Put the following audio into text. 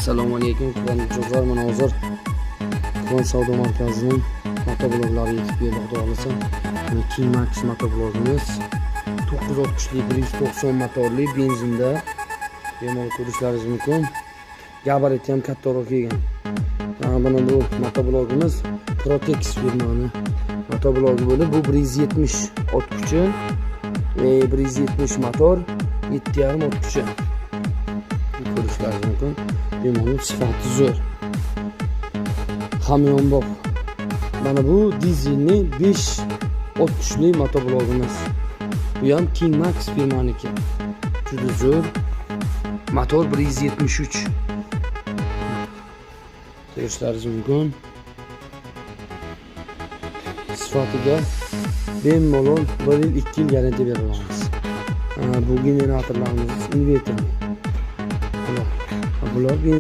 Assalomu alaykum mijozlar. Mana hozir Quvon savdo markazining motobloklari yetib keldi, xudo xohlasa. Mana King Max motoblogimiz 960 lik 190 motorli, benzinda, bemalol ko'rishlaringiz mumkin. Gabariti ham kattaroq kelgan. Mana bu motoblogimiz Protex firmani motoblogi bo'lib, bu 170 ot kuchi, 170 motor, 7,5 ot kuchi. Ko'rishlaringiz mumkin. Bemalol, sifati zo'r. Hamyonbop. Mana bu dizelli 5 ot kuchli motoblogimiz. Bu ham King Max firmaniki. Juda zo'r. Motor 173. Ko'rishlaringiz mumkin. Sifatiga bemalol 1 yil, 2 yil garantiya bera olamiz. Bu generatorlarimiz invertorli. Bular